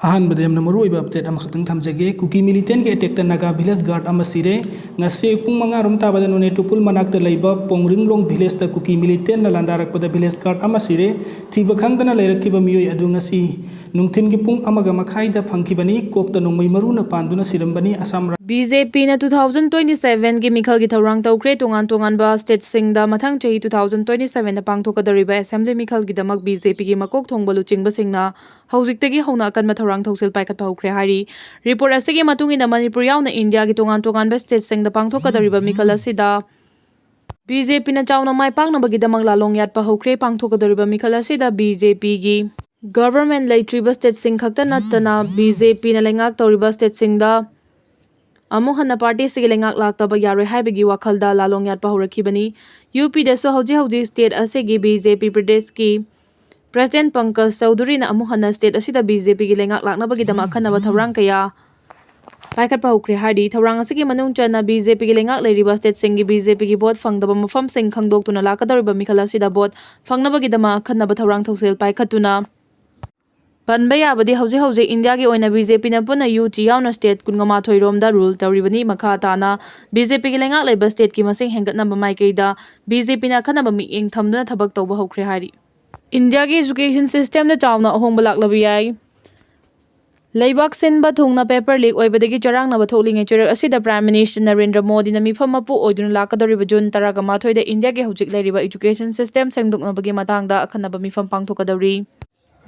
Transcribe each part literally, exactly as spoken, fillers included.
ꯑꯍꯥꯟꯕꯗ ꯌꯥꯝꯅ ꯃꯔꯨꯑꯣꯏꯕ ꯑꯞꯗꯦꯠ ꯑꯃꯈꯛꯇꯪ ꯊꯝꯖꯒꯦ꯫ ꯀꯨꯀꯤ ꯃꯤꯂꯤꯇꯦꯟꯒꯤ ꯑꯦꯇꯦꯛꯇ ꯅꯥꯒꯥ ꯚꯤꯂꯦꯖ ꯒꯥꯔꯗ ꯑꯃ ꯁꯤꯔꯦ꯫ ꯉꯁꯤ ꯄꯨꯡ ꯃꯉꯥ ꯔꯣꯝ ꯇꯥꯕꯗ ꯅꯣꯅꯦ ꯇꯨꯄꯨꯜ ꯃꯅꯥꯛꯇ ꯂꯩꯕ ꯄꯣꯡꯔꯤꯡꯂꯣꯡ ꯚꯤꯂꯦꯖꯇ ꯀꯨꯀꯤ ꯃꯤꯂꯤꯇꯦꯟꯅ ꯂꯥꯟꯗꯥꯔꯛꯄꯗ ꯚꯤꯂꯦꯖ ꯒꯥꯔꯗ ꯑꯃ ꯁꯤꯔꯦ꯫ ꯊꯤꯕ ꯈꯪꯗꯅ ꯂꯩꯔꯛꯈꯤꯕ ꯃꯤꯑꯣꯏ ꯑꯗꯨ ꯉꯁꯤ ꯅꯨꯡꯊꯤꯜꯒꯤ ꯄꯨꯡ ꯑꯃꯒ ꯃꯈꯥꯏꯗ ꯐꯪꯈꯤꯕꯅꯤ꯫ ꯀꯣꯛꯇ ꯅꯣꯡꯃꯩ ꯃꯔꯨꯅ ꯄꯥꯟꯗꯨꯅ ꯁꯤꯔꯝꯕꯅꯤ꯫ ꯑꯁꯥꯝ ꯔꯥ- ꯕꯤ ꯖꯦ ꯄꯤꯅ two thousand twenty sevenꯒꯤ ꯃꯤꯈꯜꯒꯤ ꯊꯧꯔꯥꯡ ꯇꯧꯈ꯭ꯔꯦ꯫ ꯇꯣꯉꯥꯟ ꯇꯣꯉꯥꯟꯕ ꯁ꯭ꯇꯦꯠꯁꯤꯡꯗ ꯃꯊꯪ ꯆꯍꯤ two thousand twenty sevenꯗ ꯄꯥꯡꯊꯣꯛꯀꯗꯧꯔꯤꯕ ꯑꯦꯁꯦꯝꯕ꯭ꯂꯤ ꯃꯤꯈꯜꯒꯤꯗꯃꯛ ꯕꯤ ꯖꯦ ꯄꯤꯒꯤ ꯃꯀꯣꯛ ꯊꯣꯡꯕ ꯂꯨꯆꯤꯡꯕꯁꯤꯡꯅ ꯍꯧꯖꯤꯛꯇꯒꯤ ꯍꯧꯅ ꯑꯀꯟꯕ ꯊꯧꯔꯥꯡ ꯊꯧꯁꯤꯜ ꯄꯥꯏꯈꯠꯄ ꯍꯧꯈ꯭ꯔꯦ ꯍꯥꯏꯔꯤ꯫ ꯔꯤꯄꯣꯔꯠ ꯑꯁꯤꯒꯤ ꯃꯇꯨꯡ ꯏꯟꯅ ꯃꯅꯤꯄꯨꯔ ꯌꯥꯎꯅ ꯏꯟꯗꯤꯌꯥꯒꯤ ꯇꯣꯉꯥꯟ ꯇꯣꯉꯥꯟꯕ ꯁ꯭ꯇꯦꯠꯁꯤꯡꯗ ꯄꯥꯡꯊꯣꯛꯀꯗꯧꯔꯤꯕ ꯃꯤꯈꯜ ꯑꯁꯤꯗ ꯕꯤ ꯖꯦ ꯄꯤꯅ ꯆꯥꯎꯅ ꯃꯥꯏ ꯄꯥꯛꯅꯕꯒꯤꯗꯃꯛ ꯂꯥꯂꯣꯡ ꯌꯥꯠꯄ ꯍꯧꯈ꯭ꯔꯦ꯫ ꯄꯥꯡꯊꯣꯛꯀꯗꯧꯔꯤꯕ ꯃꯤꯈꯜ ꯑꯁꯤꯗ ꯕꯤ ꯖꯦ ꯄꯤꯒꯤ ꯒꯚꯔꯟꯃꯦꯟꯠ ꯂꯩꯇ꯭ꯔꯤꯕ ꯁ꯭ꯇꯦꯠꯁꯤꯡ ꯈꯛꯇ ꯅꯠꯇꯅ ꯕꯤ ꯖꯦ ꯄꯤꯅ ꯂꯩꯉꯥꯛ ꯇꯧꯔꯤꯕ ꯁ꯭ꯇꯦꯠꯁꯤꯡꯗ ꯑꯃꯨꯛ ꯍꯟꯅ ꯄꯥꯔꯇꯤꯁꯤꯒꯤ ꯂꯩꯉꯥꯛ ꯂꯥꯛꯇꯕ ꯌꯥꯔꯣꯏ ꯍꯥꯏꯕꯒꯤ ꯋꯥꯈꯜꯗ ꯂꯥꯂꯣꯡ ꯌꯥꯠꯄ ꯍꯧꯔꯛꯈꯤꯕꯅꯤ꯫ ꯌꯨ ꯄꯤꯗꯁꯨ ꯍꯧꯖꯤꯛ ꯍꯧꯖꯤꯛ ꯁ꯭ꯇꯦꯠ ꯑꯁꯤꯒꯤ ꯕꯤ ꯖꯦ ꯄꯤ ꯄ꯭ꯔꯗꯦꯁꯀꯤ ꯄ꯭ꯔꯁꯤꯗꯦꯟꯠ ꯄꯪꯀꯖ ꯆꯧꯙꯨꯔꯤꯅ ꯑꯃꯨꯛ ꯍꯟꯅ ꯁ꯭ꯇꯦꯠ ꯑꯁꯤꯗ ꯕꯤ ꯖꯦ ꯄꯤꯒꯤ ꯂꯩꯉꯥꯛ ꯂꯥꯛꯅꯕꯒꯤꯗꯃꯛ ꯑꯈꯟꯅꯕ ꯊꯧꯔꯥꯡ ꯀꯌꯥ ꯄꯥꯏꯈꯠꯄ ꯍꯧꯈ꯭ꯔꯦ ꯍꯥꯏꯔꯤ꯫ ꯊꯧꯔꯥꯡ ꯑꯁꯤꯒꯤ ꯃꯅꯨꯡ ꯆꯟꯅ ꯕꯤ ꯖꯦ ꯄꯤꯒꯤ ꯂꯩꯉꯥꯛ ꯂꯩꯔꯤꯕ ꯁ꯭ꯇꯦꯠꯁꯤꯡꯒꯤ ꯕꯤ ꯖꯦ ꯄꯤꯒꯤ ꯚꯣꯠ ꯐꯪꯗꯕ ꯃꯐꯝꯁꯤꯡ ꯈꯪꯗꯣꯛꯇꯨꯅ ꯂꯥꯛꯀꯗꯧꯔꯤꯕ ꯃꯤꯈꯜ ꯑꯁꯤꯗ ꯚꯣꯠ ꯐꯪꯅꯕꯒꯤꯗꯃꯛ ꯑꯈꯟꯅꯕ ꯊꯧꯔꯥꯡ ꯊꯧꯁꯤꯜ ꯄꯥꯏꯈꯠꯇꯨꯅ ꯄꯟꯕ ꯌꯥꯕꯗꯤ ꯍꯧꯖꯤꯛ ꯍꯧꯖꯤꯛ ꯏꯟꯗꯤꯌꯥꯒꯤ ꯑꯣꯏꯅ ꯕꯤ ꯖꯦ ꯄꯤꯅ ꯄꯨꯟꯅ ꯌꯨ ꯇꯤ ꯌꯥꯎꯅ ꯁ꯭ꯇꯦꯠ ꯀꯨꯟꯃꯥꯊꯣꯏ ꯔꯣꯝꯗ ꯔꯨꯜ ꯇꯧꯔꯤꯕꯅꯤ꯫ ꯃꯈꯥ ꯇꯥꯅ ꯕꯤ ꯖꯦ ꯄꯤꯒꯤ ꯂꯩꯉꯥꯛ ꯂꯩꯕ ꯁ꯭ꯇꯦꯠꯀꯤ ꯃꯁꯤꯡ ꯍꯦꯟꯒꯠꯅꯕ ꯃꯥꯏꯀꯩꯗ ꯕꯤ ꯖꯦ ꯄꯤꯅ ꯑꯈꯟꯅꯕ ꯃꯤꯠꯌꯦꯡ ꯊꯝꯗꯨꯅ ꯊꯕꯛ ꯇꯧꯕ ꯍꯧꯈ꯭ꯔꯦ ꯍꯥꯏꯔꯤ꯫ ꯏꯟꯗꯤꯌꯥꯒꯤ ꯑꯦꯖꯨꯀꯦꯁꯟ ꯁꯤꯁꯇꯦꯝꯗ ꯆꯥꯎꯅ ꯑꯍꯣꯡꯕ ꯂꯥꯛꯂꯕ ꯌꯥꯏ꯫ ꯂꯩꯕꯥꯛ ꯁꯤꯟꯕ ꯊꯨꯡꯅ ꯄꯦꯄꯔ ꯂꯤꯛ ꯑꯣꯏꯕꯗꯒꯤ ꯆꯔꯥꯡꯅꯕ ꯊꯣꯛꯂꯤꯉꯩ ꯆꯩꯔꯛ ꯑꯁꯤꯗ ꯄ꯭ꯔꯥꯏꯝ ꯃꯤꯅꯤꯁꯇꯔ ꯅꯔꯦꯟꯗ꯭ꯔ ꯃꯣꯗꯤꯅ ꯃꯤꯐꯝ ꯃꯄꯨ ꯑꯣꯏꯗꯨꯅ ꯂꯥꯛꯀꯗꯧꯔꯤꯕ ꯖꯨꯟ ꯇꯔꯥꯒ ꯃꯥꯊꯣꯏꯗ ꯏꯟꯗꯤꯌꯥꯒꯤ ꯍꯧꯖꯤꯛ ꯂꯩꯔꯤꯕ ꯑꯦꯖꯨꯀꯦꯁꯟ ꯁꯤꯁꯇꯦꯝ ꯁꯦꯡꯗꯣꯛꯅꯕꯒꯤ ꯃꯇꯥꯡꯗ ꯑꯈꯟꯅꯕ ꯃꯤꯐꯝ ꯄꯥꯡꯊꯣꯛꯀꯗꯧꯔꯤ꯫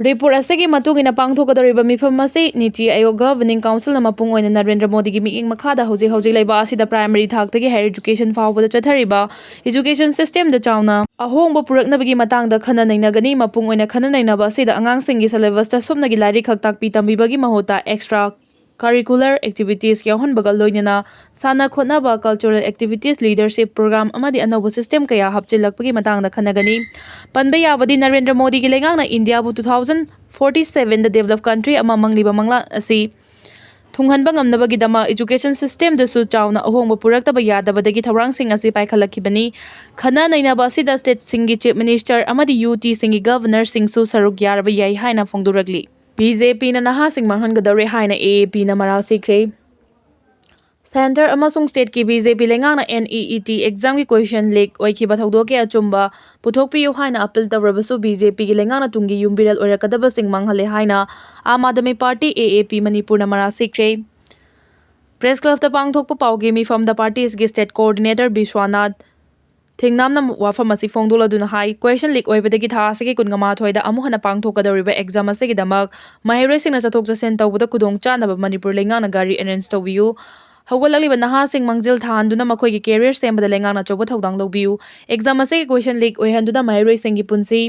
ꯔꯤꯄꯣꯔꯠ ꯑꯁꯤꯒꯤ ꯃꯇꯨꯡ ꯏꯟꯅ ꯄꯥꯡꯊꯣꯛꯀꯗꯧꯔꯤꯕ ꯃꯤꯐꯝ ꯑꯁꯤ ꯅꯤꯇꯤ ꯑꯥꯌꯣꯒ ꯒꯚꯔꯅꯤꯡ ꯀꯥꯎꯟꯁꯤꯜꯅ ꯃꯄꯨꯡ ꯑꯣꯏꯅ ꯅꯔꯦꯟꯗ꯭ꯔ ꯃꯣꯗꯤꯒꯤ ꯃꯤꯠꯌꯦꯡ ꯃꯈꯥꯗ ꯍꯧꯖꯤꯛ ꯍꯧꯖꯤꯛ ꯂꯩꯕꯥꯛ ꯑꯁꯤꯗ ꯄ꯭ꯔꯥꯏꯃꯔꯤ ꯊꯥꯛꯇꯒꯤ ꯍꯥꯌꯔ ꯑꯦꯖꯨꯀꯦꯁꯟ ꯐꯥꯎꯕꯗ ꯆꯠꯊꯔꯤꯕ ꯑꯦꯖꯨꯀꯦꯁꯟ ꯁꯤꯁꯇꯦꯝꯗ ꯆꯥꯎꯅ ꯑꯍꯣꯡꯕ ꯄꯨꯔꯛꯅꯕꯒꯤ ꯃꯇꯥꯡꯗ ꯈꯟꯅ ꯅꯩꯅꯒꯅꯤ꯫ ꯃꯄꯨꯡ ꯑꯣꯏꯅ ꯈꯟꯅ ꯅꯩꯅꯕ ꯑꯁꯤꯗ ꯑꯉꯥꯡꯁꯤꯡꯒꯤ ꯁꯦꯂꯦꯕꯁꯇ ꯁꯨꯞꯅꯒꯤ ꯂꯥꯏꯔꯤꯛ ꯈꯛ ꯇꯥꯛꯄꯤ ꯇꯝꯕꯤꯕꯒꯤ ꯃꯍꯨꯠꯇ ꯑꯦꯛꯁꯇ꯭ꯔꯥ ꯀꯔꯤꯀꯨꯂꯔ ꯑꯦꯛꯇꯤꯚꯤꯇꯤꯁ ꯌꯥꯎꯍꯟꯕꯒ ꯂꯣꯏꯅꯅ ꯁꯥꯟꯅ ꯈꯣꯠꯅꯕ, ꯀꯜꯆꯔꯦꯜ ꯑꯦꯛꯇꯤꯚꯤꯇꯤꯁ, ꯂꯤꯗꯔꯁꯤꯞ ꯄ꯭ꯔꯣꯒ꯭ꯔꯥꯝ ꯑꯃꯗꯤ ꯑꯅꯧꯕ ꯁꯤꯁꯇꯦꯝ ꯀꯌꯥ ꯍꯥꯞꯆꯤꯜꯂꯛꯄꯒꯤ ꯃꯇꯥꯡꯗ ꯈꯟꯅꯒꯅꯤ꯫ ꯄꯟꯕ ꯌꯥꯕꯗꯤ ꯅꯔꯦꯟꯗ꯭ꯔ ꯃꯣꯗꯤꯒꯤ ꯂꯩꯉꯥꯛꯅ ꯏꯟꯗꯤꯌꯥꯕꯨ two thousand forty sevenꯗ ꯗꯦꯕꯂꯞ ꯀꯟꯇ꯭ꯔꯤ ꯑꯃ ꯃꯪꯂꯤꯕ ꯃꯪꯂꯥꯟ ꯑꯁꯤ ꯊꯨꯡꯍꯟꯕ ꯉꯝꯅꯕꯒꯤꯗꯃꯛ ꯑꯦꯖꯨꯀꯦꯁꯟ ꯁꯤꯁꯇꯦꯝꯗꯁꯨ ꯆꯥꯎꯅ ꯑꯍꯣꯡꯕ ꯄꯨꯔꯛꯇꯕ ꯌꯥꯗꯕꯗꯒꯤ ꯊꯧꯔꯥꯡꯁꯤꯡ ꯑꯁꯤ ꯄꯥꯏꯈꯠꯂꯛꯈꯤꯕꯅꯤ꯫ ꯈꯟꯅ ꯅꯩꯅꯕ ꯑꯁꯤꯗ ꯁ꯭ꯇꯦꯠꯁꯤꯡꯒꯤ ꯆꯤꯐ ꯃꯤꯅꯤꯁꯇꯔ ꯑꯃꯗꯤ ꯌꯨ ꯇꯤꯁꯤꯡꯒꯤ ꯒꯚꯔꯅꯔꯁꯤꯡꯁꯨ ꯁꯔꯨꯛ ꯌꯥꯔꯕ ꯌꯥꯏ ꯍꯥꯏꯅ ꯐꯣꯡꯗꯣꯔꯛꯂꯤ꯫ ꯕꯤ ꯖꯦ ꯄꯤꯅ ꯅꯍꯥꯁꯤꯡ ꯃꯥꯡꯍꯟꯒꯗꯧꯔꯦ ꯍꯥꯏꯅ ꯑꯦ ꯑꯦ ꯄꯤꯅ ꯃꯔꯥꯜ ꯁꯤꯈ꯭ꯔꯦ꯫ ꯁꯦꯟꯇꯔ ꯑꯃꯁꯨꯡ ꯁ꯭ꯇꯦꯠꯀꯤ ꯕꯤ ꯖꯦ ꯄꯤ ꯂꯩꯉꯥꯛꯅ ꯑꯦꯟ ꯏ ꯏ ꯇꯤ ꯑꯦꯛꯖꯥꯝꯒꯤ ꯀꯣꯏꯁꯟ ꯂꯤꯛ ꯑꯣꯏꯈꯤꯕ ꯊꯧꯗꯣꯛꯀꯤ ꯑꯆꯨꯝꯕ ꯄꯨꯊꯣꯛꯄꯤꯌꯨ ꯍꯥꯏꯅ ꯑꯄꯤꯜ ꯇꯧꯔꯕꯁꯨ, ꯕꯤ ꯖꯦ ꯄꯤꯒꯤ ꯂꯩꯉꯥꯛꯅ ꯇꯨꯡꯒꯤ ꯌꯨꯝꯕꯤꯔꯦꯜ ꯑꯣꯏꯔꯛꯀꯗꯕꯁꯤꯡ ꯃꯥꯡꯍꯜꯂꯦ ꯍꯥꯏꯅ ꯑꯥꯝ ꯑꯥꯗꯃꯤ ꯄꯥꯔꯇꯤ, ꯑꯦ ꯑꯦ ꯄꯤ, ꯃꯅꯤꯄꯨꯔꯅ ꯃꯔꯥꯜ ꯁꯤꯈ꯭ꯔꯦ꯫ ꯄ꯭ꯔꯦꯁ ꯀ꯭ꯂꯕꯇ ꯄꯥꯡꯊꯣꯛꯄ ꯄꯥꯎꯒꯤ ꯃꯤꯐꯝꯗ ꯄꯥꯔꯇꯤ ꯑꯁꯤꯒꯤ ꯁ꯭ꯇꯦꯠ ꯀꯣꯑꯣꯔꯗꯤꯅꯦꯇꯔ ꯕꯤꯁ꯭ꯋꯥꯅꯥꯊ ꯊꯦꯡꯅꯝꯅ ꯋꯥꯐꯝ ꯑꯁꯤ ꯐꯣꯡꯗꯣꯛꯂꯗꯨꯅ ꯍꯥꯏ, ꯀꯣꯏꯁꯟ ꯂꯤꯛ ꯑꯣꯏꯕꯗꯒꯤ ꯊꯥ ꯑꯁꯤꯒꯤ ꯀꯨꯟꯒ ꯃꯥꯊꯣꯏꯗ ꯑꯃꯨꯛ ꯍꯟꯅ ꯄꯥꯡꯊꯣꯛꯀꯗꯧꯔꯤꯕ ꯑꯦꯛꯖꯥꯝ ꯑꯁꯤꯒꯤꯗꯃꯛ ꯃꯍꯩꯔꯣꯏꯁꯤꯡꯅ ꯆꯠꯊꯣꯛ ꯆꯠꯁꯤꯟ ꯇꯧꯕꯗ ꯈꯨꯗꯣꯡ ꯆꯥꯅꯕ ꯃꯅꯤꯄꯨꯔ ꯂꯩꯉꯥꯛꯅ ꯒꯥꯔꯤ ꯑꯦꯔꯦꯟꯖ ꯇꯧꯕꯤꯌꯨ꯫ ꯍꯧꯒꯠꯂꯛꯂꯤꯕ ꯅꯍꯥꯁꯤꯡ ꯃꯥꯡꯖꯤꯜ ꯊꯥꯍꯟꯗꯨꯅ ꯃꯈꯣꯏꯒꯤ ꯀꯦꯔꯤꯌꯔ ꯁꯦꯝꯕꯗ ꯂꯩꯉꯥꯛꯅ ꯑꯆꯧꯕ ꯊꯧꯗꯥꯡ ꯂꯧꯕꯤꯌꯨ꯫ ꯑꯦꯛꯖꯥꯝ ꯑꯁꯤꯒꯤ ꯀꯣꯏꯁꯟ ꯂꯤꯛ ꯑꯣꯏꯍꯟꯗꯨꯅ ꯃꯍꯩꯔꯣꯏꯁꯤꯡꯒꯤ ꯄꯨꯟꯁꯤ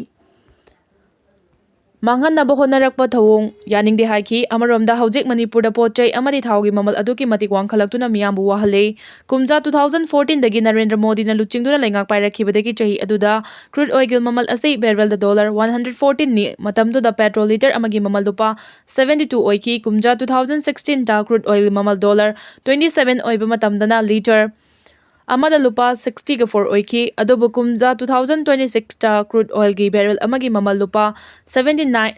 ꯃꯥꯡꯍꯟꯅꯕ ꯍꯣꯠꯅꯔꯛꯄ ꯊꯧꯑꯣꯡ ꯌꯥꯅꯤꯡꯗꯦ ꯍꯥꯏꯈꯤ꯫ ꯑꯃꯔꯣꯝꯗ, ꯍꯧꯖꯤꯛ ꯃꯅꯤꯄꯨꯔꯗ ꯄꯣꯠ ꯆꯩ ꯑꯃꯗꯤ ꯊꯥꯎꯒꯤ ꯃꯃꯜ ꯑꯗꯨꯛꯀꯤ ꯃꯇꯤꯛ ꯋꯥꯡꯈꯠꯂꯛꯇꯨꯅ ꯃꯤꯌꯥꯝꯕꯨ ꯋꯥꯍꯜꯂꯦ꯫ ꯀꯨꯝꯖꯥ two thousand fourteen ꯗꯒꯤ ꯅꯔꯦꯟꯗ꯭ꯔ ꯃꯣꯗꯤꯅ ꯂꯨꯆꯤꯡꯗꯨꯅ ꯂꯩꯉꯥꯛ ꯄꯥꯏꯔꯛꯈꯤꯕꯗꯒꯤ ꯆꯍꯤ ꯑꯗꯨꯗ crude oil ꯒꯤ ꯃꯃꯜ ꯑꯁꯤ barrel ꯗ dollar one hundred fourteen ꯅꯤ꯫ ꯃꯇꯝꯗꯨꯗ petrol litre ꯑꯃꯒꯤ ꯃꯃꯜ ꯂꯨꯄꯥ seventy two ꯑꯣꯏꯈꯤ꯫ ꯀꯨꯝꯖꯥ two thousand sixteen ꯇ crude oil ꯒꯤ ꯃꯃꯜ dollar twenty seven ꯑꯣꯏꯕ ꯃꯇꯝꯗꯅ litre ꯑꯃꯗ ꯂꯨꯄꯥ sixty ꯒ four ꯑꯣꯏꯈꯤ꯫ ꯑꯗꯨꯕꯨ ꯀꯨꯝꯖꯥ two thousand twenty six ꯇ crude oil ꯒꯤ barrel ꯑꯃꯒꯤ ꯃꯃꯜ ꯂꯨꯄꯥ seventy nine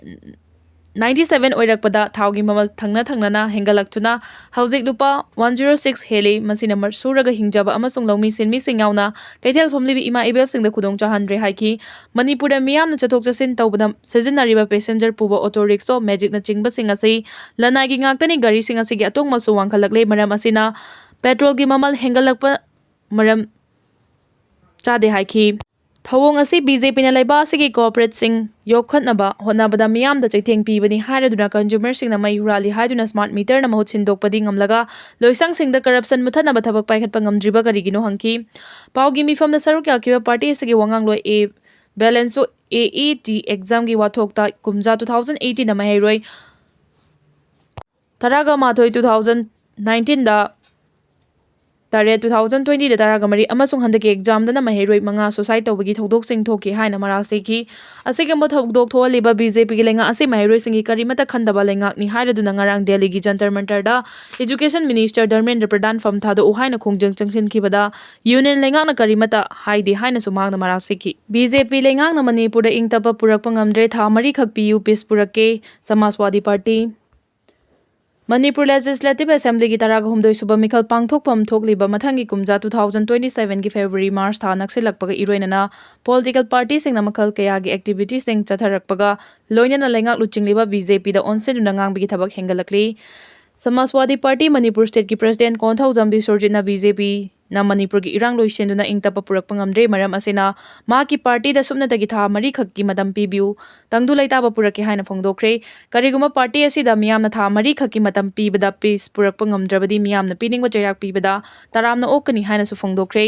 ninety seven ꯑꯣꯏꯔꯛꯄꯗ ꯊꯥꯎꯒꯤ ꯃꯃꯜ ꯊꯪꯅ ꯊꯪꯅꯅ ꯍꯦꯟꯒꯠꯂꯛꯇꯨꯅ ꯍꯧꯖꯤꯛ ꯂꯨꯄꯥ one zero six ꯍꯦꯜꯂꯤ꯫ ꯃꯁꯤꯅ ꯃ-, ꯁꯨꯔꯒ ꯍꯤꯡꯖꯕ ꯑꯃꯁꯨꯡ ꯂꯧꯃꯤ ꯁꯤꯟꯃꯤꯁꯤꯡ ꯌꯥꯎꯅ ꯀꯩꯊꯦꯜ ꯐꯝꯂꯤꯕ ꯏꯃꯥ ꯏꯕꯦꯜꯁꯤꯡꯗ ꯈꯨꯗꯣꯡ ꯆꯥꯍꯟꯗ꯭ꯔꯦ ꯍꯥꯏꯈꯤ꯫ ꯃꯅꯤꯄꯨꯔꯗ ꯃꯤꯌꯥꯝꯅ ꯆꯠꯊꯣꯛ ꯆꯠꯁꯤꯟ ꯇꯧꯕꯗ ꯁꯤꯖꯤꯟꯅꯔꯤꯕ passenger ꯄꯨꯕ auto rickshaw, magicꯅꯆꯤꯡꯕꯁꯤꯡ ꯑꯁꯤ ꯂꯅꯥꯏꯒꯤ ꯉꯥꯛꯇꯅꯤ꯫ ꯒꯥꯔꯤꯁꯤꯡ ꯑꯁꯤꯒꯤ ꯑꯇꯣꯡꯕꯁꯨ ꯋꯥꯡꯈꯠꯂꯛꯂꯦ꯫ ꯃꯔꯝ ꯑꯁꯤꯅ petrol ꯒꯤ ꯃꯃꯜ ꯍꯦꯟꯒꯠꯂꯛꯄ ꯃꯔꯝ ꯆꯥꯗꯦ ꯍꯥꯏꯈꯤ꯫ ꯊꯧꯑꯣꯡ ꯑꯁꯤ ꯕꯤ ꯖꯦ ꯄꯤꯅ ꯂꯩꯕꯥꯛ ꯑꯁꯤꯒꯤ corporate ꯁꯤꯡ ꯌꯣꯛꯈꯠꯅꯕ ꯍꯣꯠꯅꯕꯗ ꯃꯤꯌꯥꯝꯗ ꯆꯩꯊꯦꯡ ꯄꯤꯕꯅꯤ ꯍꯥꯏꯔꯗꯨꯅ consumer ꯁꯤꯡꯅ ꯃꯩ ꯍꯨꯔꯥꯜꯂꯤ ꯍꯥꯏꯗꯨꯅ smart meter ꯅ ꯃꯍꯨꯠ ꯁꯤꯟꯗꯣꯛꯄꯗꯤ ꯉꯝꯂꯒ ꯂꯣꯏꯁꯪꯁꯤꯡꯗ corruption ꯃꯨꯊꯠꯅꯕ ꯊꯕꯛ ꯄꯥꯏꯈꯠꯄ ꯉꯝꯗ꯭ꯔꯤꯕ ꯀꯔꯤꯒꯤꯅꯣ ꯍꯪꯈꯤ꯫ ꯄꯥꯎꯒꯤ ꯃꯤꯐꯝꯗ ꯁꯔꯨꯛ ꯌꯥꯈꯤꯕ ꯄꯥꯔꯇꯤ ꯑꯁꯤꯒꯤ ꯋꯥꯉꯥꯡꯂꯣꯏ ꯑꯦ ꯕꯦꯂꯦꯟꯁꯨ ꯑꯦ ꯏ ꯇꯤ exam ꯒꯤ ꯋꯥꯊꯣꯛꯇ ꯀꯨꯝꯖꯥ two thousand eighteen ꯗ ꯃꯍꯩꯔꯣꯏ ꯇꯔꯥꯒ ꯃꯥꯊꯣꯏ two thousand nineteen ꯗ ꯇꯔꯦꯠ, two thousand twenty ꯗ ꯇꯔꯥꯒ ꯃꯔꯤ ꯑꯃꯁꯨꯡ ꯍꯟꯗꯛꯀꯤ exam ꯗꯅ ꯃꯍꯩꯔꯣꯏ ꯃꯉꯥ suicide ꯇꯧꯕꯒꯤ ꯊꯧꯗꯣꯛꯁꯤꯡ ꯊꯣꯛꯈꯤ ꯍꯥꯏꯅ ꯃꯔꯥꯜ ꯁꯤꯈꯤ꯫ ꯑꯁꯤꯒꯨꯝꯕ ꯊꯧꯗꯣꯛ ꯊꯣꯛꯍꯜꯂꯤꯕ BJP ꯒꯤ ꯂꯩꯉꯥꯛ ꯑꯁꯤ ꯃꯍꯩꯔꯣꯏꯁꯤꯡꯒꯤ ꯀꯔꯤꯃꯠꯇ ꯈꯟꯗꯕ ꯂꯩꯉꯥꯛꯅꯤ ꯍꯥꯏꯔꯗꯨꯅ ꯉꯔꯥꯡ ꯗꯦꯜꯂꯤꯒꯤ ꯖꯟꯇꯔ ꯃꯟꯇꯔꯗ Education Minister ꯙꯔꯃꯦꯟꯗ꯭ꯔ ꯄ꯭ꯔꯙꯥꯟ ꯐꯝ ꯊꯥꯗꯣꯛꯎ ꯍꯥꯏꯅ ꯈꯣꯡꯖꯪ ꯆꯪꯁꯤꯟꯈꯤꯕꯗ Union ꯂꯩꯉꯥꯛꯅ ꯀꯔꯤꯃꯠꯇ ꯍꯥꯏꯗꯦ ꯍꯥꯏꯅꯁꯨ ꯃꯍꯥꯛꯅ ꯃꯔꯥꯜ ꯁꯤꯈꯤ꯫ BJP ꯂꯩꯉꯥꯛꯅ ꯃꯅꯤꯄꯨꯔꯗ ꯏꯪ ꯇꯞꯄ ꯄꯨꯔꯛꯄ ꯉꯝꯗ꯭ꯔꯦ, ꯊꯥ ꯃꯔꯤꯈꯛ ꯄꯤꯌꯨ, peace ꯄꯨꯔꯛꯀꯦ꯫ ꯁꯃꯥꯖꯋꯥꯗꯤ ꯄꯥꯔꯇꯤ꯫ ꯃꯅꯤꯄꯨꯔ Legislative Assembly ꯒꯤ ꯇꯔꯥꯒ ꯍꯨꯝꯗꯣꯏ ꯁꯨꯕ ꯃꯤꯈꯜ ꯄꯥꯡꯊꯣꯛꯐꯝ ꯊꯣꯛꯂꯤꯕ ꯃꯊꯪꯒꯤ ꯀꯨꯝꯖꯥ two thousand twenty seven ꯒꯤ February March ꯊꯥ ꯅꯛꯁꯤꯜꯂꯛꯄꯒ ꯏꯔꯣꯏꯅꯅ political party ꯁꯤꯡꯅ ꯃꯈꯜ ꯀꯌꯥꯒꯤ activity ꯁꯤꯡ ꯆꯠꯊꯔꯛꯄꯒ ꯂꯣꯏꯅꯅ ꯂꯩꯉꯥꯛ ꯂꯨꯆꯤꯡꯂꯤꯕ BJP ꯗ ꯑꯣꯟꯁꯤꯟꯗꯨꯅ ꯉꯥꯡꯕꯒꯤ ꯊꯕꯛ ꯍꯦꯟꯒꯠꯂꯛꯂꯤ꯫ ꯁꯃꯥꯖꯋꯥꯗꯤ ꯄꯥꯔꯇꯤ ꯃꯅꯤꯄꯨꯔ state ꯀꯤ President ꯀꯣꯟꯊꯧꯖꯝ ꯕꯤꯁ꯭ꯋꯔꯖꯤꯠꯅ BJP ꯅ ꯃꯅꯤꯄꯨꯔꯒꯤ ꯏꯔꯥꯡ ꯂꯣꯏꯁꯤꯟꯗꯨꯅ ꯏꯪ ꯇꯞꯄ ꯄꯨꯔꯛꯄ ꯉꯝꯗ꯭ꯔꯦ, ꯃꯔꯝ ꯑꯁꯤꯅ ꯃꯍꯥꯛꯀꯤ party ꯗ ꯁꯨꯞꯅꯇꯒꯤ ꯊꯥ ꯃꯔꯤꯈꯛꯀꯤ ꯃꯇꯝ ꯄꯤꯕꯤꯌꯨ, ꯇꯪꯗꯨ ꯂꯩꯇꯥꯕ ꯄꯨꯔꯛꯀꯦ ꯍꯥꯏꯅ ꯐꯣꯡꯗꯣꯛꯈ꯭ꯔꯦ꯫ ꯀꯔꯤꯒꯨꯝꯕ party ꯑꯁꯤꯗ ꯃꯤꯌꯥꯝꯅ ꯊꯥ ꯃꯔꯤꯈꯛꯀꯤ ꯃꯇꯝ ꯄꯤꯕꯗ peace ꯄꯨꯔꯛꯄ ꯉꯝꯗ꯭ꯔꯕꯗꯤ ꯃꯤꯌꯥꯝꯅ ꯄꯤꯅꯤꯡꯕ ꯆꯩꯔꯥꯛ ꯄꯤꯕꯗ ꯇꯔꯥꯝꯅ ꯑꯣꯛꯀꯅꯤ ꯍꯥꯏꯅꯁꯨ ꯐꯣꯡꯗꯣꯛꯈ꯭ꯔꯦ꯫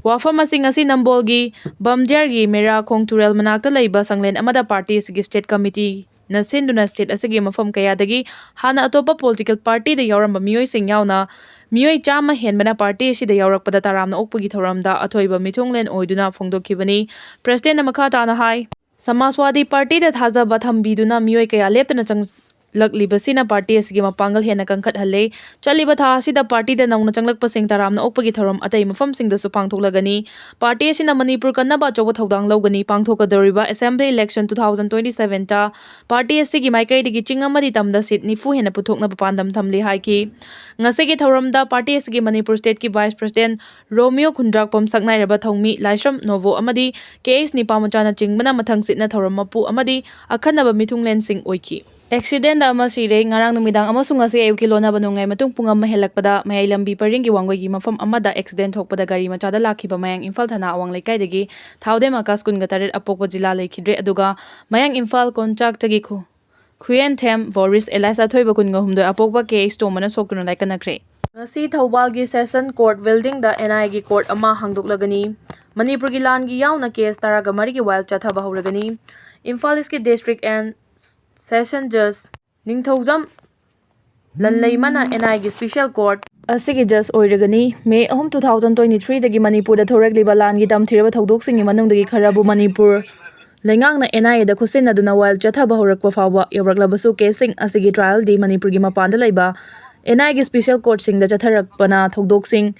ꯋꯥꯐꯝꯁꯤꯡ ꯑꯁꯤ ꯅꯝꯕꯣꯜꯒꯤ ꯕꯝꯗꯤꯌꯥꯔꯒꯤ ꯃꯦꯔꯥ ꯈꯣꯡ ꯇꯨꯔꯦꯜ ꯃꯅꯥꯛꯇ ꯂꯩꯕ ꯁꯪꯂꯦꯟ ꯑꯃꯗ party ꯑꯁꯤꯒꯤ state committee ꯅ ꯁꯤꯟꯗꯨꯅ state ꯑꯁꯤꯒꯤ ꯃꯐꯝ ꯀꯌꯥꯗꯒꯤ ꯍꯥꯟꯅ ꯑꯇꯣꯞꯄ political party ꯗ ꯌꯥꯎꯔꯝꯕ ꯃꯤꯑꯣꯏꯁꯤꯡ ꯌꯥꯎꯅ ꯃꯤꯑꯣꯏ ꯆꯥꯝꯃ ꯍꯦꯟꯕꯅ party ꯑꯁꯤꯗ ꯌꯥꯎꯔꯛꯄꯗ ꯇꯔꯥꯝꯅ ꯑꯣꯛꯄꯒꯤ ꯊꯧꯔꯝꯗ ꯑꯊꯣꯏꯕ ꯃꯤꯊꯨꯡꯂꯦꯟ ꯑꯣꯏꯗꯨꯅ ꯐꯣꯡꯗꯣꯛꯈꯤꯕꯅꯤ꯫ President ꯅ ꯃꯈꯥ ꯇꯥꯅ ꯍꯥꯏ, ꯁꯃꯥꯖꯋꯥꯗꯤ party ꯗ ꯊꯥꯖꯕ ꯊꯝꯕꯤꯗꯨꯅ ꯃꯤꯑꯣꯏ ꯀꯌꯥ ꯂꯦꯞꯇꯅ ꯆꯪꯂꯛꯂꯤꯕꯁꯤꯅ party ꯑꯁꯤꯒꯤ ꯃꯄꯥꯡꯒꯜ ꯍꯦꯟꯅ ꯀꯟꯈꯠꯍꯜꯂꯦ꯫ ꯆꯠꯂꯤꯕ ꯊꯥ ꯑꯁꯤꯗ party ꯗ ꯅꯧꯅ ꯆꯪꯂꯛꯄꯁꯤꯡ ꯇꯔꯥꯝꯅ ꯑꯣꯛꯄꯒꯤ ꯊꯧꯔꯝ ꯑꯇꯩ ꯃꯐꯝꯁꯤꯡꯗꯁꯨ ꯄꯥꯡꯊꯣꯛꯂꯒꯅꯤ꯫ Party ꯑꯁꯤꯅ ꯃꯅꯤꯄꯨꯔ ꯀꯟꯅꯕ ꯑꯆꯧꯕ ꯊꯧꯗꯥꯡ ꯂꯧꯒꯅꯤ꯫ ꯄꯥꯡꯊꯣꯛꯀꯗꯧꯔꯤꯕ Assembly election two thousand twenty seven ꯇ party ꯑꯁꯤꯒꯤ ꯃꯥꯏꯀꯩꯗꯒꯤ ꯆꯤꯡ ꯑꯃꯗꯤ ꯇꯝꯗ seat ꯅꯤꯐꯨ ꯍꯦꯟꯅ ꯄꯨꯊꯣꯛꯅꯕ ꯄꯥꯟꯗꯝ ꯊꯝꯂꯤ ꯍꯥꯏꯈꯤ꯫ ꯉꯁꯤꯒꯤ ꯊꯧꯔꯝꯗ party ꯑꯁꯤꯒꯤ ꯃꯅꯤꯄꯨꯔ state ꯀꯤ Vice President ꯔꯣꯃꯤꯌꯣ ꯈꯨꯟꯗ꯭ꯔꯥꯛꯄꯝ, ꯁꯛꯅꯥꯏꯔꯕ ꯊꯧꯃꯤ ꯂꯥꯏꯁ꯭ꯔꯝ ꯅꯣꯕꯣ ꯑꯃꯗꯤ ꯀꯦ ꯑꯩꯆ ꯅꯤꯄꯥꯃꯆꯥꯅꯆꯤꯡꯕꯅ ꯃꯊꯪꯁꯤꯠꯅ ꯊꯧꯔꯝ ꯃꯄꯨ ꯑꯃꯗꯤ ꯑꯈꯟꯅꯕ ꯃꯤꯊꯨꯡꯂꯦꯟꯁꯤꯡ ꯑꯣꯏꯈꯤ꯫ Accident ꯑꯃ ꯁꯤꯔꯦ꯫ ꯉꯔꯥꯡ ꯅꯨꯃꯤꯗꯥꯡ ꯑꯃꯁꯨꯡ ꯉꯁꯤ ꯑꯌꯨꯛꯀꯤ ꯂꯣꯟꯅꯕ ꯅꯣꯡꯌꯥꯏ ꯃꯇꯨꯡ ꯄꯨꯡ ꯑꯃ ꯍꯦꯜꯂꯛꯄꯗ ꯃꯌꯥꯏ ꯂꯝꯕꯤ ꯄꯔꯤꯡꯒꯤ ꯋꯥꯡꯒꯣꯏꯒꯤ ꯃꯐꯝ ꯑꯃꯗ accident ꯊꯣꯛꯄꯗ ꯒꯥꯔꯤ ꯃꯆꯥꯗ ꯂꯥꯛꯈꯤꯕ ꯃꯌꯥꯡ ꯏꯝꯐꯥꯜ ꯊꯅꯥ ꯑꯋꯥꯡ ꯂꯩꯀꯥꯏꯗꯒꯤ ꯊꯥꯎꯗꯦꯝ ꯑꯀꯥꯁ ꯀꯨꯟꯒ ꯇꯔꯦꯠ ꯑꯄꯣꯛꯄ ꯖꯤꯂꯥ ꯂꯩꯈꯤꯗ꯭ꯔꯦ, ꯑꯗꯨꯒ ꯃꯌꯥꯡ ꯏꯝꯐꯥꯜ ꯀꯣꯟꯆꯥꯛꯇꯒꯤ ꯈꯨ-, ꯈꯨꯌꯦꯟꯊꯦꯝ ꯕꯣꯔꯤꯁ alias ꯑꯊꯣꯏꯕ ꯀꯨꯟꯒ ꯍꯨꯝꯗꯣꯏ ꯑꯄꯣꯛꯄ ꯀꯦ ꯑꯩꯆ ꯇꯣꯝꯕꯅ ꯁꯣꯛꯇꯨꯅ ꯂꯥꯏꯀꯠꯅꯈ꯭ꯔꯦ꯫ ꯉꯁꯤ ꯊꯧꯕꯥꯜꯒꯤ Session Court building the N I A ꯒꯤ court ꯑꯃ ꯍꯥꯡꯗꯣꯛꯂꯒꯅꯤ꯫ ꯃꯅꯤꯄꯨꯔꯒꯤ ꯂꯥꯟꯒꯤ ꯌꯥꯎꯅ case ꯇꯔꯥꯒ ꯃꯔꯤꯒꯤ ꯋꯥꯌꯦꯜ ꯆꯠꯊꯕ ꯍꯧꯔꯒꯅꯤ꯫ ꯏꯝꯐꯥꯜ East ꯀꯤ District and Session Judge Ningthoujam ꯂꯟꯂꯩꯃꯅ N I A ꯒꯤ special court ꯑꯁꯤꯒꯤ ꯖꯁ ꯑꯣꯏꯔꯒꯅꯤ꯫ ꯃꯦ ꯑꯍꯨꯝ, two thousand twenty three ꯗꯒꯤ ꯃꯅꯤꯄꯨꯔꯗ ꯊꯣꯔꯛꯂꯤꯕ ꯂꯥꯟꯒꯤ ꯇꯝꯊꯤꯔꯕ ꯊꯧꯗꯣꯛꯁꯤꯡꯒꯤ ꯃꯅꯨꯡꯗꯒꯤ ꯈꯔꯕꯨ ꯃꯅꯤꯄꯨꯔ ꯂꯩꯉꯥꯛꯅ N I A ꯗ ꯈꯨꯠꯁꯤꯟꯅꯗꯨꯅ ꯋꯥꯌꯦꯜ ꯆꯠꯊꯕ ꯍꯧꯔꯛꯄ ꯐꯥꯎꯕ ꯌꯧꯔꯛꯂꯕꯁꯨ, ꯀꯦꯁꯁꯤꯡ ꯑꯁꯤꯒꯤ ꯇ꯭ꯔꯥꯏꯌꯦꯜꯗꯤ ꯃꯅꯤꯄꯨꯔꯒꯤ ꯃꯄꯥꯟꯗ ꯂꯩꯕ N I A ꯒꯤ ꯁ꯭ꯄꯤꯁꯦꯜ ꯀꯣꯔꯠꯁꯤꯡꯗ ꯆꯠꯊꯔꯛꯄꯅ ꯊꯧꯗꯣꯛꯁꯤꯡ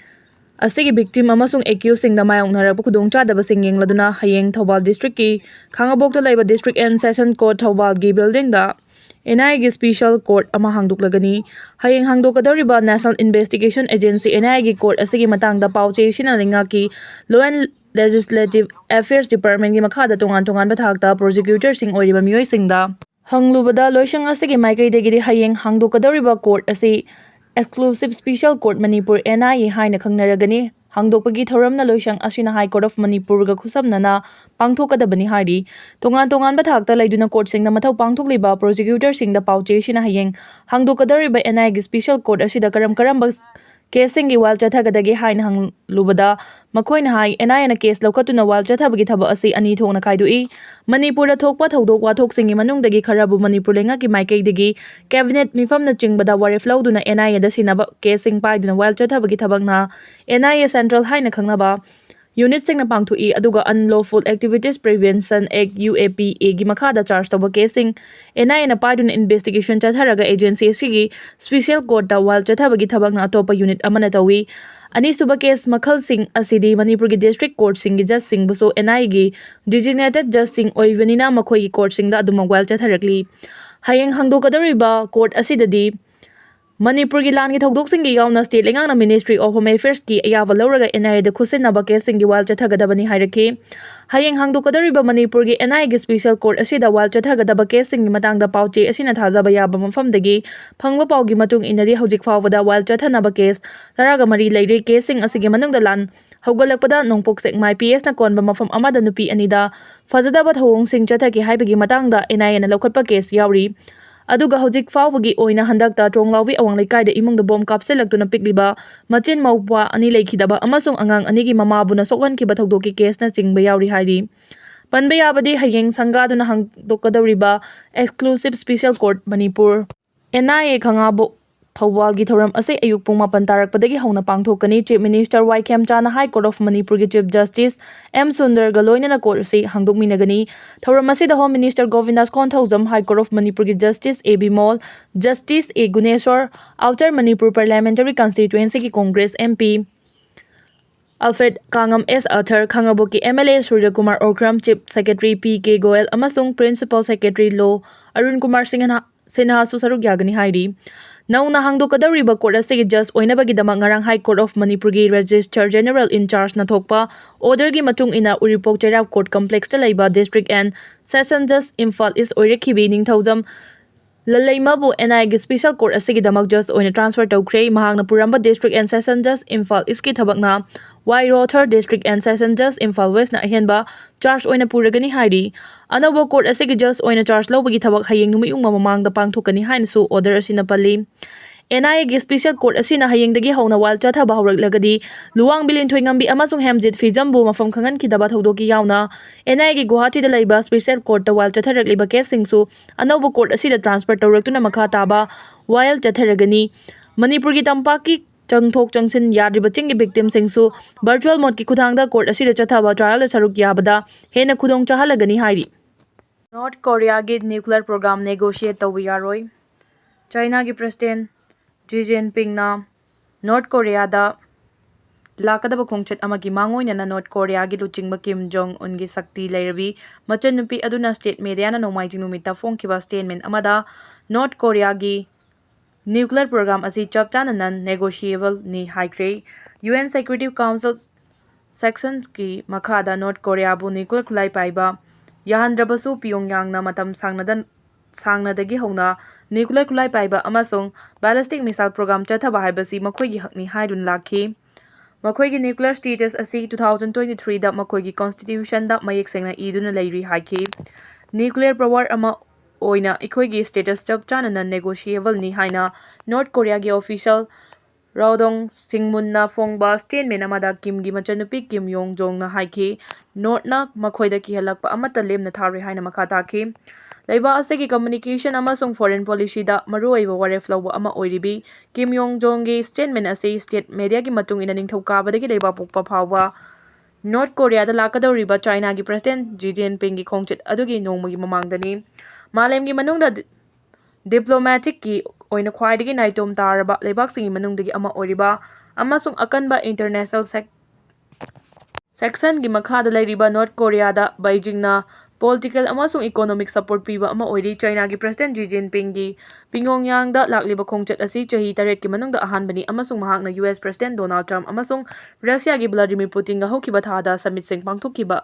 ꯑꯁꯤꯒꯤ ꯚꯤꯛꯇꯤꯝ ꯑꯃꯁꯨꯡ ꯑꯦꯀ꯭ꯌꯨꯁꯁꯤꯡꯗ ꯃꯥꯌꯣꯛꯅꯔꯛꯄ ꯈꯨꯗꯣꯡꯆꯥꯗꯕꯁꯤꯡ ꯌꯦꯡꯂꯗꯨꯅ ꯍꯌꯦꯡ ꯊꯧꯕꯥꯜ ꯗꯤꯁꯇ꯭ꯔꯤꯛꯀꯤ ꯈꯥꯉꯕꯣꯛꯇ ꯂꯩꯕ District and Session Court ꯊꯧꯕꯥꯜꯒꯤ ꯕꯤꯜꯗꯤꯡꯗ N I A ꯒꯤ ꯁ꯭ꯄꯤꯁꯦꯜ ꯀꯣꯔꯠ ꯑꯃ ꯍꯥꯡꯗꯣꯛꯂꯒꯅꯤ꯫ ꯍꯌꯦꯡ ꯍꯥꯡꯗꯣꯛꯀꯗꯧꯔꯤꯕ National Investigation Agency, N I A ꯒꯤ ꯀꯣꯔꯠ ꯑꯁꯤꯒꯤ ꯃꯇꯥꯡꯗ ꯄꯥꯎ ꯆꯦ ꯑꯁꯤꯅ ꯂꯩꯉꯥꯛꯀꯤ Law and Legislative Affairs Department ꯀꯤ ꯃꯈꯥꯗ ꯇꯣꯉꯥꯟ ꯇꯣꯉꯥꯟꯕ ꯊꯥꯛꯇ ꯄ꯭ꯔꯣꯁꯤꯀ꯭ꯌꯨꯇꯔꯁꯤꯡ ꯑꯣꯏꯔꯤꯕ ꯃꯤꯑꯣꯏꯁꯤꯡꯗ ꯍꯪꯂꯨꯕꯗ, ꯂꯣꯏꯁꯪ ꯑꯁꯤꯒꯤ ꯃꯥꯏꯀꯩꯗꯒꯤꯗꯤ ꯍꯌꯦꯡ ꯍꯥꯡꯗꯣꯛꯀꯗꯧꯔꯤꯕ ꯀꯣꯔꯠ ꯑꯁꯤ Exclusive Special Court Manipur, N I A, ꯍꯥꯏꯅ ꯈꯪꯅꯔꯒꯅꯤ꯫ ꯍꯥꯡꯗꯣꯛꯄꯒꯤ ꯊꯧꯔꯝꯅ ꯂꯣꯏꯁꯪ ꯑꯁꯤꯅ High Court of ꯃꯅꯤꯄꯨꯔꯒ ꯈꯨꯠꯁꯝꯅꯅ ꯄꯥꯡꯊꯣꯛꯀꯗꯕꯅꯤ ꯍꯥꯏꯔꯤ꯫ ꯇꯣꯉꯥꯟ ꯇꯣꯉꯥꯟꯕ ꯊꯥꯛꯇ ꯂꯩꯗꯨꯅ ꯀꯣꯔꯠꯁꯤꯡꯗ ꯃꯊꯧ ꯄꯥꯡꯊꯣꯛꯂꯤꯕ ꯄ꯭ꯔꯣꯁꯤꯀ꯭ꯌꯨꯇꯔꯁꯤꯡꯗ ꯄꯥꯎꯆꯦꯁꯤꯅ ꯍꯌꯦꯡ ꯍꯥꯡꯗꯣꯛꯀꯗꯧꯔꯤꯕ N I A ꯒꯤ ꯁ꯭ꯄꯤꯁꯦꯜ ꯀꯣꯔꯠ ꯑꯁꯤꯗ ꯀꯔꯝ ꯀꯔꯝꯕ ꯀꯦꯁꯁꯤꯡꯒꯤ ꯋꯥꯌꯦꯜ ꯆꯠꯊꯒꯗꯒꯦ ꯍꯥꯏꯅ ꯍꯪꯂꯨꯕꯗ, ꯃꯈꯣꯏꯅ ꯍꯥꯏ, N I A ꯅ ꯀꯦꯁ ꯂꯧꯈꯠꯇꯨꯅ ꯋꯥꯌꯦꯜ ꯆꯠꯊꯕꯒꯤ ꯊꯕꯛ ꯑꯁꯤ ꯑꯅꯤ ꯊꯣꯛꯅ ꯈꯥꯏꯗꯣꯛꯏ꯫ ꯃꯅꯤꯄꯨꯔꯗ ꯊꯣꯛꯄ ꯊꯧꯗꯣꯛ ꯋꯥꯊꯣꯛꯁꯤꯡꯒꯤ ꯃꯅꯨꯡꯗꯒꯤ ꯈꯔꯕꯨ ꯃꯅꯤꯄꯨꯔ ꯂꯩꯉꯥꯛꯀꯤ ꯃꯥꯏꯀꯩꯗꯒꯤ ꯀꯦꯕꯤꯅꯦꯠ ꯃꯤꯐꯝꯅꯆꯤꯡꯕꯗ ꯋꯥꯔꯦꯞ ꯂꯧꯗꯨꯅ N I A ꯗ ꯁꯤꯟꯅꯕ ꯀꯦꯁꯁꯤꯡ ꯄꯥꯏꯗꯨꯅ ꯋꯥꯌꯦꯜ ꯆꯠꯊꯕꯒꯤ ꯊꯕꯛꯅ N I A Central ꯍꯥꯏꯅ ꯈꯪꯅꯕ ꯌꯨꯅꯤꯠꯁꯤꯡꯅ ꯄꯥꯡꯊꯣꯛꯏ, ꯑꯗꯨꯒ Unlawful Activities Prevention Act, U A P A ꯒꯤ ꯃꯈꯥꯗ ꯆꯥꯔꯖ ꯇꯧꯕ ꯀꯦꯁꯁꯤꯡ N I A ꯅ ꯄꯥꯏꯗꯨꯅ ꯏꯟꯚꯦꯁꯇꯤꯒꯦꯁꯟ ꯆꯠꯊꯔꯒ ꯑꯦꯖꯦꯟꯁꯤ ꯑꯁꯤꯒꯤ ꯁ꯭ꯄꯤꯁꯦꯜ ꯀꯣꯔꯠꯇ ꯋꯥꯌꯦꯜ ꯆꯠꯊꯕꯒꯤ ꯊꯕꯛꯅ ꯑꯇꯣꯞꯄ ꯌꯨꯅꯤꯠ ꯑꯃꯅ ꯇꯧꯏ꯫ ꯑꯅꯤꯁꯨꯕ ꯀꯦꯁ ꯃꯈꯜꯁꯤꯡ ꯑꯁꯤꯗꯤ ꯃꯅꯤꯄꯨꯔꯒꯤ ꯗꯤꯁꯇ꯭ꯔꯤꯛ ꯀꯣꯔꯠꯁꯤꯡꯒꯤ ꯖꯖꯁꯤꯡꯕꯨꯁꯨ N I A ꯒꯤ ꯗꯤꯖꯤꯒꯅꯦꯇꯦꯗ ꯖꯖꯁꯤꯡ ꯑꯣꯏꯕꯅꯤꯅ ꯃꯈꯣꯏꯒꯤ ꯀꯣꯔꯠꯁꯤꯡꯗ ꯑꯗꯨꯃꯛ ꯋꯥꯌꯦꯜ ꯆꯠꯊꯔꯛꯂꯤ꯫ ꯍꯌꯦꯡ ꯍꯥꯡꯗꯣꯛꯀꯗꯧꯔꯤꯕ ꯀꯣꯔꯠ ꯑꯁꯤꯗꯗꯤ ꯃꯅꯤꯄꯨꯔꯒꯤ ꯂꯥꯟꯒꯤ ꯊꯧꯗꯣꯛꯁꯤꯡꯒꯤ ꯌꯥꯎꯅ ꯁ꯭ꯇꯦꯠ ꯂꯩꯉꯥꯛꯅ Ministry of Home Affairs ꯀꯤ ꯑꯌꯥꯕ ꯂꯧꯔꯒ N I A ꯗ ꯈꯨꯠꯁꯤꯟꯅꯕ ꯀꯦꯁꯁꯤꯡꯒꯤ ꯋꯥꯌꯦꯜ ꯆꯠꯊꯒꯗꯕꯅꯤ ꯍꯥꯏꯔꯛꯈꯤ꯫ ꯍꯌꯦꯡ ꯍꯥꯡꯗꯣꯛꯀꯗꯧꯔꯤꯕ ꯃꯅꯤꯄꯨꯔꯒꯤ N I A ꯒꯤ ꯁ꯭ꯄꯤꯁꯦꯜ ꯀꯣꯔꯠ ꯑꯁꯤꯗ ꯋꯥꯌꯦꯜ ꯆꯠꯊꯒꯗꯕ ꯀꯦꯁꯁꯤꯡꯒꯤ ꯃꯇꯥꯡꯗ ꯄꯥꯎꯆꯦ ꯑꯁꯤꯅ ꯊꯥꯖꯕ ꯌꯥꯕ ꯃꯐꯝꯗꯒꯤ ꯐꯪꯕ ꯄꯥꯎꯒꯤ ꯃꯇꯨꯡ ꯏꯟꯅꯗꯤ, ꯍꯧꯖꯤꯛ ꯐꯥꯎꯕꯗ ꯋꯥꯌꯦꯜ ꯆꯠꯊꯅꯕ ꯀꯦꯁ ꯇꯔꯥꯒ ꯃꯔꯤ ꯂꯩꯔꯦ꯫ ꯀꯦꯁꯁꯤꯡ ꯑꯁꯤꯒꯤ ꯃꯅꯨꯡꯗ ꯂꯥꯟ ꯍꯧꯒꯠꯂꯛꯄꯗ ꯅꯣꯡꯄꯣꯛ ꯁꯦꯛꯃꯥꯏ P S ꯅ ꯀꯣꯟꯕ ꯃꯐꯝ ꯑꯃꯗ ꯅꯨꯄꯤ ꯑꯅꯤꯗ ꯐꯖꯗꯕ ꯊꯧꯑꯣꯡꯁꯤꯡ ꯆꯠꯊꯈꯤ ꯍꯥꯏꯕꯒꯤ ꯃꯇꯥꯡꯗ N I A ꯅ ꯂꯧꯈꯠꯄ ꯀꯦꯁ ꯌꯥꯎꯔꯤ꯫ ꯑꯗꯨꯒ ꯍꯧꯖꯤꯛ ꯐꯥꯎꯕꯒꯤ ꯑꯣꯏꯅ ꯍꯟꯗꯛꯇ ꯇ꯭ꯔꯣꯡꯂꯥꯎꯕꯤ ꯑꯋꯥꯡ ꯂꯩꯀꯥꯏꯗ ꯏꯃꯨꯡꯗ ꯕꯣꯝ ꯀꯥꯞꯁꯤꯜꯂꯛꯇꯨꯅ ꯄꯤꯛꯂꯤꯕ ꯃꯆꯤꯟ ꯃꯧꯄ꯭ꯋꯥ ꯑꯅꯤ ꯂꯩꯈꯤꯗꯕ ꯑꯃꯁꯨꯡ ꯑꯉꯥꯡ ꯑꯅꯤꯒꯤ ꯃꯃꯥꯕꯨꯅ ꯁꯣꯛꯍꯟꯈꯤꯕ ꯊꯧꯗꯣꯛꯀꯤ ꯀꯦꯁꯅꯆꯤꯡꯕ ꯌꯥꯎꯔꯤ ꯍꯥꯏꯔꯤ꯫ ꯄꯟꯕ ꯌꯥꯕꯗꯤ, ꯍꯌꯦꯡ ꯁꯪꯒꯥꯗꯨꯅ ꯍꯥꯡꯗꯣꯛꯀꯗꯧꯔꯤꯕ Exclusive Special Court Manipur, N I A ꯈꯥꯉꯕꯣꯛ ꯊꯧꯕꯥꯜꯒꯤ ꯊꯧꯔꯝ ꯑꯁꯤ ꯑꯌꯨꯛ ꯄꯨꯡ ꯃꯥꯄꯟ ꯇꯥꯔꯛꯄꯗꯒꯤ ꯍꯧꯅ ꯄꯥꯡꯊꯣꯛꯀꯅꯤ꯫ Chief Minister ꯋꯥꯏ ꯈꯦꯝꯆꯥꯅ High Court of ꯃꯅꯤꯄꯨꯔꯒꯤ Chief Justice ꯑꯦꯝ ꯁꯨꯟꯗꯔꯒ ꯂꯣꯏꯅꯅ court ꯑꯁꯤ ꯍꯥꯡꯗꯣꯛꯃꯤꯟꯅꯒꯅꯤ꯫ ꯊꯧꯔꯝ ꯑꯁꯤꯗ Home Minister ꯒꯣꯕꯤꯟꯗꯥꯁ Konthoujam, High Court of ꯃꯅꯤꯄꯨꯔꯒꯤ Justice A Bimol, Justice A Guneshor, Outer Manipur Parliamentary Constituencyꯒꯤ Congress M P Alfred ꯀꯥꯉꯝ, S ꯑꯊꯔ, ꯈꯥꯉꯕꯣꯛꯀꯤ M L A ꯁꯨꯔꯖꯀꯨꯃꯥꯔ Okram, Chief Secretary P K Goyal ꯑꯃꯁꯨꯡ Principal Secretary Law Arun Kumar Singh ꯁꯤꯟꯍꯥꯁꯨ ꯁꯔꯨꯛ ꯌꯥꯒꯅꯤ ꯍꯥꯏꯔꯤ꯫ ꯅꯧꯅ ꯍꯥꯡꯗꯣꯛꯀꯗꯧꯔꯤꯕ court ꯑꯁꯤꯒꯤ judge ꯑꯣꯏꯅꯕꯒꯤꯗꯃꯛ ꯉꯔꯥꯡ High Court of ꯃꯅꯤꯄꯨꯔꯒꯤ Registrar General in chargeꯅ ꯊꯣꯛꯄ orderꯒꯤ ꯃꯇꯨꯡ ꯏꯟꯅ ꯎꯔꯤꯄꯣꯛ ꯆꯩꯔꯥꯎ Court Complexꯇ ꯂꯩꯕ District and Session Judge Imphal East ꯑꯣꯏꯔꯛꯈꯤꯕꯤ Ningthoujam ꯂꯜꯂꯩꯃꯕꯨ N I Aꯒꯤ Special Court ꯑꯁꯤꯒꯤꯗꯃꯛ judge ꯑꯣꯏꯅ transfer ꯇꯧꯈ꯭ꯔꯦ꯫ ꯃꯍꯥꯛꯅ ꯄꯨꯔꯝꯕ District and Session Judge Imphal Eastꯀꯤ ꯊꯕꯛꯅ ꯋꯥꯏꯔꯣꯊꯔ District and Session Judge Imphal Westꯅ ꯑꯍꯦꯟꯕ charge ꯑꯣꯏꯅ ꯄꯨꯔꯒꯅꯤ ꯍꯥꯏꯔꯤ꯫ ꯑꯅꯧꯕ court ꯑꯁꯤꯒꯤ judge ꯑꯣꯏꯅ charge ꯂꯧꯕꯒꯤ ꯊꯕꯛ ꯍꯌꯦꯡ ꯅꯨꯃꯤꯠ ꯌꯨꯡꯕ ꯃꯃꯥꯡꯗ ꯄꯥꯡꯊꯣꯛꯀꯅꯤ ꯍꯥꯏꯅꯁꯨ order ꯑꯁꯤꯅ ꯄꯜꯂꯤ꯫ N I Aꯒꯤ Special Court ꯑꯁꯤꯅ ꯍꯌꯦꯡꯗꯒꯤ ꯍꯧꯅ ꯋꯥꯌꯦꯜ ꯆꯠꯊꯕ ꯍꯧꯔꯛꯂꯒꯗꯤ ꯂꯨꯋꯥꯡꯕꯤ ꯂꯤꯟꯊꯣꯏꯉꯝꯕꯤ ꯑꯃꯁꯨꯡ ꯍꯦꯝꯖꯤꯠ ꯐꯤꯖꯝꯕꯨ ꯃꯐꯝ ꯈꯪꯍꯟꯈꯤꯗꯕ ꯊꯧꯗꯣꯛꯀꯤ ꯌꯥꯎꯅ N I Aꯒꯤ ꯒꯨꯋꯥꯍꯥꯇꯤꯗ ꯂꯩꯕ Special Courtꯇ ꯋꯥꯌꯦꯜ ꯆꯠꯊꯔꯛꯂꯤꯕ caseꯁꯤꯡꯁꯨ ꯑꯅꯧꯕ court ꯑꯁꯤꯗ transfer ꯇꯧꯔꯛꯇꯨꯅ ꯃꯈꯥ ꯇꯥꯕ ꯋꯥꯌꯦꯜ ꯆꯠꯊꯔꯒꯅꯤ꯫ ꯃꯅꯤꯄꯨꯔꯒꯤ ꯇꯝꯄꯥꯛꯀꯤ ꯆꯪꯊꯣꯛ ꯆꯪꯁꯤꯟ ꯌꯥꯗ꯭ꯔꯤꯕꯁꯤꯡꯒꯤ victimꯁꯤꯡꯁꯨ virtual modeꯀꯤ ꯈꯨꯠꯊꯥꯡꯗ court ꯑꯁꯤꯗ ꯆꯠꯊꯕ trialꯗ ꯁꯔꯨꯛ ꯌꯥꯕꯗ ꯍꯦꯟꯅ ꯈꯨꯗꯣꯡ ꯆꯥꯍꯜꯂꯒꯅꯤ ꯍꯥꯏꯔꯤ꯫ North Koreaꯒꯤ nuclear program negotiate ꯇꯧꯕ ꯌꯥꯔꯣꯏ꯫ Chinaꯒꯤ President Xi Jinpingꯅ North Koreaꯗ ꯂꯥꯛꯀꯗꯕ ꯈꯣꯡꯆꯠ ꯑꯃꯒꯤ ꯃꯥꯡꯑꯣꯏꯅꯅ North Koreaꯒꯤ ꯂꯨꯆꯤꯡꯕ Kim Jong Unꯒꯤ ꯁꯛꯇꯤ ꯂꯩꯔꯕꯤ ꯃꯆꯟꯅꯨꯄꯤ ꯑꯗꯨꯅ state mediaꯅ ꯅꯣꯡꯃꯥꯏꯖꯤꯡ ꯅꯨꯃꯤꯠꯇ ꯐꯣꯡꯈꯤꯕ statement ꯑꯃꯗ North Koreaꯒꯤ nuclear program ꯑꯁꯤ ꯆꯞ ꯆꯥꯅ non negotiableꯅꯤ ꯍꯥꯏꯈ꯭ꯔꯦ꯫ U N Security Council sanctionꯀꯤ ꯃꯈꯥꯗ North Koreaꯕꯨ nuclear ꯈꯨꯠꯂꯥꯏ ꯄꯥꯏꯕ ꯌꯥꯍꯟꯗ꯭ꯔꯕꯁꯨ Pyongyangꯅ ꯃꯇꯝ ꯁꯥꯡꯅꯗ ꯁꯥꯡꯅꯗꯒꯤ ꯍꯧꯅ nuclear ꯈꯨꯠꯂꯥꯏ ꯄꯥꯏꯕ ꯑꯃꯁꯨꯡ ballistic missile program ꯆꯠꯊꯕ ꯍꯥꯏꯕꯁꯤ ꯃꯈꯣꯏꯒꯤ ꯍꯛꯅꯤ ꯍꯥꯏꯗꯨꯅ ꯂꯥꯛꯈꯤ꯫ ꯃꯈꯣꯏꯒꯤ nuclear status ꯑꯁꯤ two thousand twenty threeꯗ ꯃꯈꯣꯏꯒꯤ constitutionꯗ ꯃꯌꯦꯛ ꯁꯦꯡꯅ ꯏꯗꯨꯅ ꯂꯩꯔꯤ ꯍꯥꯏꯈꯤ꯫ Nuclear power ꯑꯃ ꯑꯣꯏꯅ ꯑꯩꯈꯣꯏꯒꯤ status ꯆꯞ ꯆꯥꯅ non negotiableꯅꯤ ꯍꯥꯏꯅ North Koreaꯒꯤ official Rodong Singmunꯅ ꯐꯣꯡꯕ statement ꯑꯃꯗ Kimꯒꯤ ꯃꯆꯟꯅꯨꯄꯤ Kim Yo Jongꯅ ꯍꯥꯏꯈꯤ꯫ Northꯅ ꯃꯈꯣꯏꯗ ꯀꯤꯍꯜꯂꯛꯄ ꯑꯃꯠꯇ ꯂꯦꯝꯅ ꯊꯥꯔꯣꯏ ꯍꯥꯏꯅ ꯃꯈꯥ ꯇꯥꯈꯤ꯫ ꯂꯩꯕꯥꯛ ꯑꯁꯤꯒꯤ communication ꯑꯃꯁꯨꯡ foreign policyꯗ ꯃꯔꯨꯑꯣꯏꯕ ꯋꯥꯔꯦꯞ ꯂꯧꯕ ꯑꯃ ꯑꯣꯏꯔꯤꯕꯤ ꯀꯤꯝ ꯌꯣꯡ ꯖꯣꯡꯒꯤ statement ꯑꯁꯤ state mediaꯒꯤ ꯃꯇꯨꯡ ꯏꯟꯅ ꯅꯤꯡꯊꯧꯀꯥꯕꯗꯒꯤ ꯂꯩꯕꯥꯛꯄꯣꯛꯄ ꯐꯥꯎꯕ ꯅꯣꯔꯠ ꯀꯣꯔꯤꯌꯥꯗ ꯂꯥꯛꯀꯗꯧꯔꯤꯕ ꯆꯥꯏꯅꯥꯒꯤ president ꯖꯤ ꯖꯤꯟꯄꯤꯡꯒꯤ ꯈꯣꯡꯆꯠ ꯑꯗꯨꯒꯤ ꯅꯣꯡꯃꯒꯤ ꯃꯃꯥꯡꯗꯅꯤ꯫ ꯃꯥꯂꯦꯝꯒꯤ ꯃꯅꯨꯡꯗ ꯗꯤ-, diplomaticꯀꯤ ꯑꯣꯏꯅ ꯈ꯭ꯋꯥꯏꯗꯒꯤ ꯅꯥꯏꯇꯣꯝ ꯇꯥꯔꯕ ꯂꯩꯕꯥꯛꯁꯤꯡꯒꯤ ꯃꯅꯨꯡꯗꯒꯤ ꯑꯃ ꯑꯣꯏꯔꯤꯕ ꯑꯃꯁꯨꯡ ꯑꯀꯟꯕ international sec-, sanctionꯒꯤ ꯃꯈꯥꯗ ꯂꯩꯔꯤꯕ ꯅꯣꯔꯠ ꯀꯣꯔꯤꯌꯥꯗ ꯕꯩꯖꯤꯡꯅ political ꯑꯃꯁꯨꯡ economic support ꯄꯤꯕ ꯑꯃ ꯑꯣꯏꯔꯤ꯫ ꯆꯥꯏꯅꯥꯒꯤ president ꯖꯤ ꯖꯤꯟꯄꯤꯡꯒꯤ ꯄꯤꯌꯣꯡꯌꯥꯡꯗ ꯂꯥꯛꯂꯤꯕ ꯈꯣꯡꯆꯠ ꯑꯁꯤ ꯆꯍꯤ ꯇꯔꯦꯠꯀꯤ ꯃꯅꯨꯡꯗ ꯑꯍꯥꯟꯕꯅꯤ ꯑꯃꯁꯨꯡ ꯃꯍꯥꯛꯅ ꯌꯨ ꯑꯦꯁ president ꯗꯣꯅꯥꯜꯗ ꯇ꯭ꯔꯝꯞ ꯑꯃꯁꯨꯡ ꯔꯁꯤꯌꯥꯒꯤ ꯚ꯭ꯂꯥꯗꯤꯃꯤꯔ ꯄꯨꯇꯤꯟꯒ ꯍꯧꯈꯤꯕ ꯊꯥꯗ summitꯁꯤꯡ ꯄꯥꯡꯊꯣꯛꯈꯤꯕ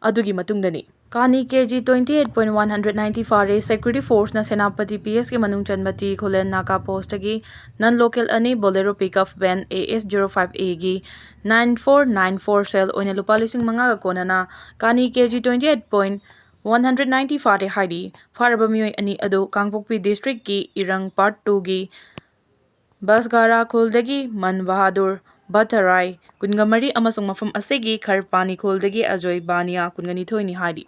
ꯑꯗꯨꯒꯤ ꯃꯇꯨꯡꯗꯅꯤ꯫ ꯀꯥꯅꯤ K G twenty eight point one hundred ninety ꯐꯥꯔꯦ꯫ Security forceꯅ ꯁꯦꯅꯥꯄꯇꯤ ꯄꯤ ꯑꯦꯁꯀꯤ ꯃꯅꯨꯡ ꯆꯟꯕ ꯇꯤ ꯈꯨꯂꯦꯟ ꯅꯥꯀꯥ postꯇꯒꯤ non local ꯑꯅꯤ Bolero pickup van A S zero five A ꯒꯤ nine four nine four cell ꯑꯣꯏꯅ ꯂꯨꯄꯥ ꯂꯤꯁꯤꯡ ꯃꯉꯥꯒ ꯀꯣꯟꯅꯅ ꯀꯥꯅꯤ K G twenty eight point one hundred ninety ꯐꯥꯔꯦ ꯍꯥꯏꯔꯤ꯫ ꯐꯥꯔꯕ ꯃꯤꯑꯣꯏ ꯑꯅꯤ ꯑꯗꯨ ꯀꯥꯡꯄꯣꯛꯄꯤ districtꯀꯤ ꯏꯔꯪ part twoꯒꯤ ꯕꯁꯒꯥꯔꯥ ꯈꯨꯜꯗꯒꯤ ꯃꯟ ꯕꯍꯥꯗꯨꯔ ꯚꯠꯇꯔꯥꯏ, ꯀꯨꯟꯒ ꯃꯔꯤ, ꯑꯃꯁꯨꯡ ꯃꯐꯝ ꯑꯁꯤꯒꯤ ꯈꯔꯄꯥꯅꯤ ꯈꯨꯜꯗꯒꯤ ꯑꯖꯣꯏ ꯕꯥꯅꯤꯌꯥ, ꯀꯨꯟꯒ ꯅꯤꯊꯣꯏꯅꯤ ꯍꯥꯏꯔꯤ꯫